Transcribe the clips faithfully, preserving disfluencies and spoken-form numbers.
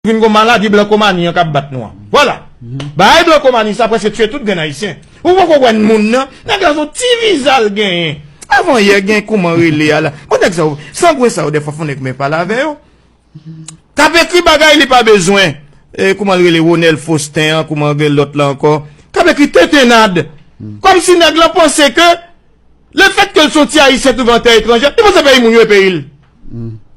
Vin gon maladi blankomani an k ap bat nou an. Vwala. Bagay blankomani sa prèske tiye tout grenn Ayisyen. Ou poko wè moun nan, nèg la se yon ti viza l genyen. Avan yè gen kouman rele a la. Bon nèg sa yo, sangwen sa yo dèfwa fò nèg men pale avè yo. K ap ekri bagay li pa bezwen. E, kouman l rele Ronel Faustin an, kouman gen lòt la ankò. K ap ekri tentennad. Kòmsi nèg lan panse ke lefètke l se yon ti Ayisyen ki viv an tè etranjè, li panse peyi moun yo e peyi l.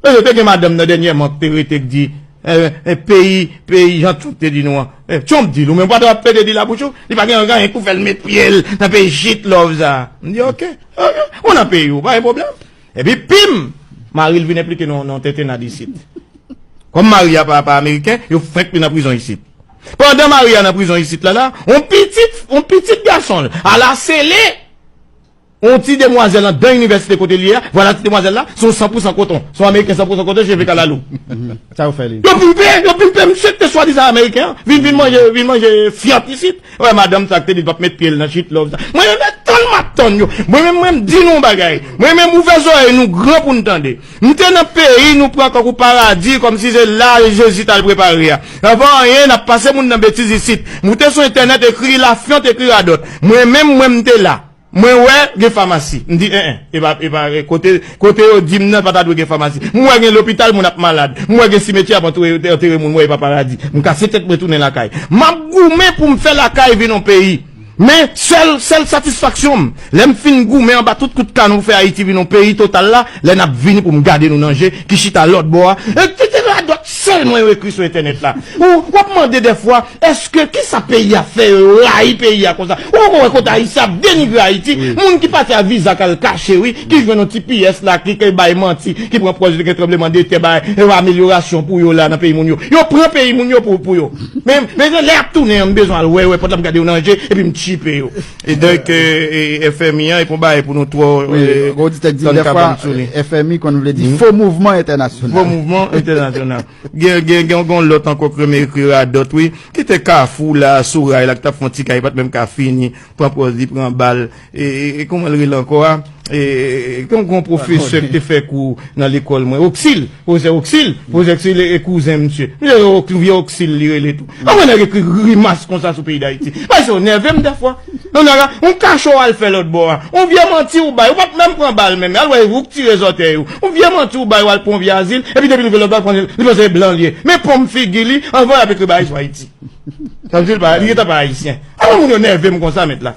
E yo te gen madanm nan dènyèman ki te rete k di, eh, eh, peyi, peyi, jan Trump te di nou an. Eh, Trump di l, ou menm pa t ap pede di labouch ou, li pa gen anyen pou fè l met pye l nan peyi shit love sa. M di, ok, ok, ou nan peyi ou, pa gen pwoblèm. Epi pim, mari l vin enplike nan, nan tentennad isit. Kòm mari a pa, pa ameriken, yo fenk li nan prizon isit. Pandan mari a nan prizon isit la, la, on pitit, on pitit gason l, al asele on ti demwazèl anndan inivèsite kote l ye a, vwala ti demwazèl la, se yon san pou san koton, se yon ameriken san pou san koton, cheve kalalou. Sa yo fè li? Yo pimpe, yo pimpe misye ki te swadizan ameriken an, vin, vin manje, vin manje fyòt isit. Wè madanm sa ki te di l p ap met pye l nan shit love sa. Mwen menm tann m ap tann yo. Mwen menm mwen m di nou yon bagay. Mwen menm ouvè zòrèy nou gran pou n tande. M te nan peyi nou pran kòk ou paradi kòmsi se la Jezi t al prepare a. Anvan anyen, n ap pase moun nan betiz isit. Moute sou entènèt, ekri lafyont, ekri radòt. Mwen menm, mwen m te la. Mwen wè gen famasi. M di, en, en, e pa, e pa, e kote, kote yo di m nan pa ta dwe gen famasi. M wè gen lopital, moun ap malad. M wè gen simetyè ap antoure, antere moun, m wè e pa paradi. M kase tèt mwen tounen lakay. M ap goumen pou m fè lakay vin yon peyi. Men, sèl, sèl satisfaksyon m, lè m fin goumen anba tout kout kann pou fè Ayiti vin yon peyi total la, lè n ap vini pou m gade nou nan je, ki chita lòt bò a, e ki te radòt sèlman yo ekri sou entènèt la. Ou, w ap mande dèfwa, èske, kisa peyi a fè yo, yo rayi peyi a konsa? Ou poko wè kote Ayisyen ap denigre Ayiti, moun ki pati a viza k al kache, wi, ki jwenn yon ti pyès la, ki, ki bay manti, ki pran pwòz gen tranblemanntè, bay, e amelyorasyon pou yo la nan peyi moun yo. Yo pran peyi moun yo pou, pou yo. Men, men lè y ap tounen an, m bezwen al wè, wè pòt la, m gade yo nan je, epi m tchipe yo. E donk, e, e, F M I an, e pa yon bagay pou nou twò, e, tann kabann sou li. F M I konn vle di Fo Mouvman Entènasyonal. Fo Mouvman Entènasyonal. Gen, gen, gen, gen yon lòt ankò k renmen ekri radòt, wi. Ki te Kafou la, sou ray la, ki t ap fè yon ti kay, li pa t menm ka fini, pran pòz li, pran bal. E, e, e kòman l rele ankò a? E, e, gen yon pwofesè ki te fè kou nan lekòl mwen, Oksil, pwofesè Oksil, pwofesè Oksil e, e kouzen misye. Misye se Oksil, vye Oksil li rele tou. Anmwe nèg ekri grimas konsa sou peyi Dayiti. Bagay sa yo nève m dèfwa. Yon nèg a, yon kacho w al fè lòt bò a. Yon vye manti ou bay, ou pa t menm pran bal menm. Al wè ou k tire zòtèy ou. Yon vye manti ou bay, w al pran yon vye azil, epi depi l rive lòt bò, li panse se blan l ye. Men ponm figi li, anvan y ap ekri bagay sou Ayiti. Sa vle di l pa, li gentan pa ayisyen. Anmwe moun yo nève m konsa mèt la.